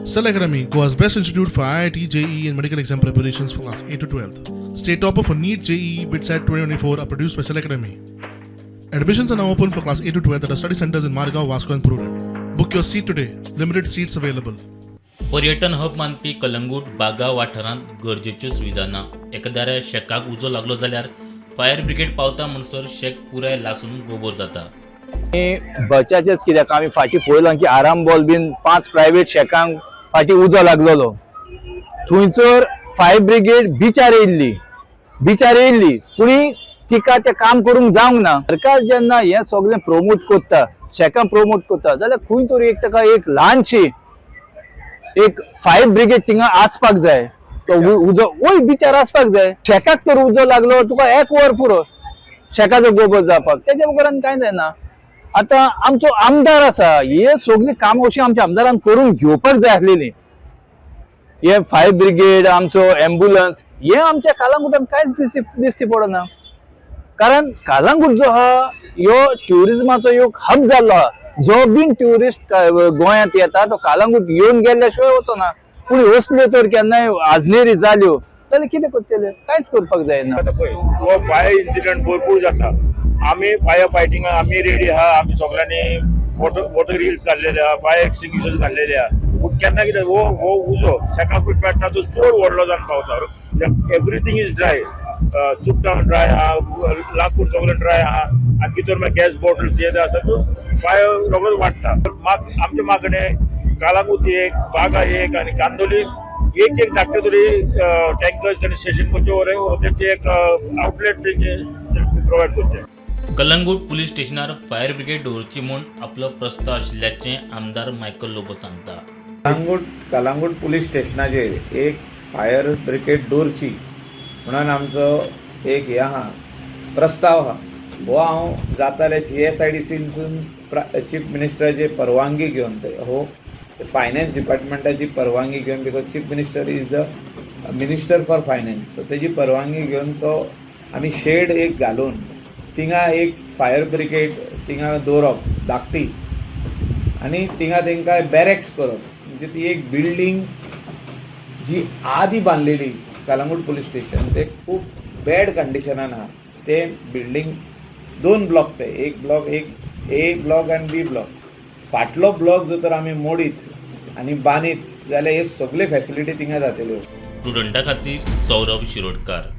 Cell Academy, Goa's best institute for IIT, JEE, and medical exam preparations for class 8 to 12. State topper for NEET, JEE, BITSAT 2024 are produced by Cell Academy. Admissions are now open for class 8 to 12 at our study centers in Margao, Vasco, and Prudent. Book your seat today. Limited seats available. पर्यटन hub मानपी कलंगूट बागा वाठारांत गरजेच्यो सुविधा ना. एखाद्या शेकाक उजो लागलो जाल्यार fire brigade पावता म्हणसर शेक पुराय लासून गोबोर जाता. बचाचेच कित्याक आमी फाटीं पळयलां की आरांबोल बीन पांच प्रायवेट शेकांक फाटीं उजो लागलेलो. थंयसर फायर ब्रिगेड बिचार येयल्ली, बिचार येयल्ली, पूण तिका तें काम करूंक जावंक ना. सरकार जेन्ना हें सगळें प्रमोट करता, शेकां प्रमोट करता, जाल्यार खंय तरी एक ताका एक ल्हानशी एक फायर ब्रिगेड थिंगा आसपाक जाय. तो उजो वय बिचार आसपाक जाय. शेकाक तर उजो लागलो, तुका एक वर पुरो शेकाचो गोबर जावपाक. तेच्या बगर आनी कांय जायना. आतां आमचो आमदार आसा, हे सगळीं कामां अशीं आमच्या आमदारान करून घेवपाक जाय आसलेली. हे फायर ब्रिगेड, आमचो एम्बुलन्स, हे आमच्या कालांगुटान कांयच दिसती दिसती पडना, कारण कालांगूट जो आहा ह्यो ट्युरिजमाचो एक हब जाल्लो आहा. जो बीन ट्युरिस्ट गोंयांत येता तो कालांगूट येवन गेल्ल्या शिवाय वचना. पूण असल्यो तर केन्नाय आजनेरी जाल्यो जाल्यार कितें करतले? कांयच करपाक जायना. आतां पळय, हो फायर इन्सिडंट भरपूर जाता. आमी फायर फायटिंगाक आमी रेडी आहा. आमी सगळ्यांनी वॉटर रिल्स घाल्लेले आहा, फायर एक्सटिंग्विशर्स घाल्लेले आहा. पूण केन्ना कितें हो उजो शेकाकूय पेट्टा, तो चड व्हडलो जावन पावता. एवरीथींग is dry, चुट्टां ड्राय आहा, लाकूड सगळें ड्राय आहा आनी भितर मागीर गॅस बॉटल्स हे आसा, तो फायर रोखडोच वाडटा. आमचे मागणें, कालांगूट एक, बागा एक आनी कांदोली एक एक धाकटे तरी टँकर्स तांणी स्टेशन करचे वा तेंचे एक आउटलेट तेंचे प्रोवायड करचे. कलंगूट पुलीस स्टेशनार फायर ब्रिगेड दवरची म्हूण आपलो प्रस्ताव आशिल्ल्याचें आमदार मायकल लोबो सांगता. कलांगूट पुलीस स्टेशनाचेर एक फायर ब्रिगेड दवरची म्हणून आमचो एक हे आहा, प्रस्ताव आहा. हो हांव जाता जाल्यार जीएसआयडीसीनसून चीफ मिनिस्टराची परवानगी घेवन, हो फायनान्स डिपार्टमेंटाची परवानगी घेवन, because Chief Minister is the Minister for Finance, so तेजी परवानगी घेवन तो आमी शेड एक घालून थिंगा एक फायर ब्रिगेड थिंगा दवरप धाकटी आनी थिंगा तेंकां बॅरेक्स करप. म्हणजे ती एक बिल्डींग जी आदी बांदलेली कलंगूट पुलीस स्टेशन, ते खूब बॅड कंडिशनान आहा. ते बिल्डींग दोन ब्लॉक, ते एक ब्लॉक, एक ए ब्लॉक आनी बी ब्लॉक. फाटलो ब्लॉक जर तर आमी मोडीत आनी बांदीत जाल्यार हे सगळे फॅसिलिटी थिंगा जातल्यो. स्टुडंटा खातीर सौरभ शिरोडकार.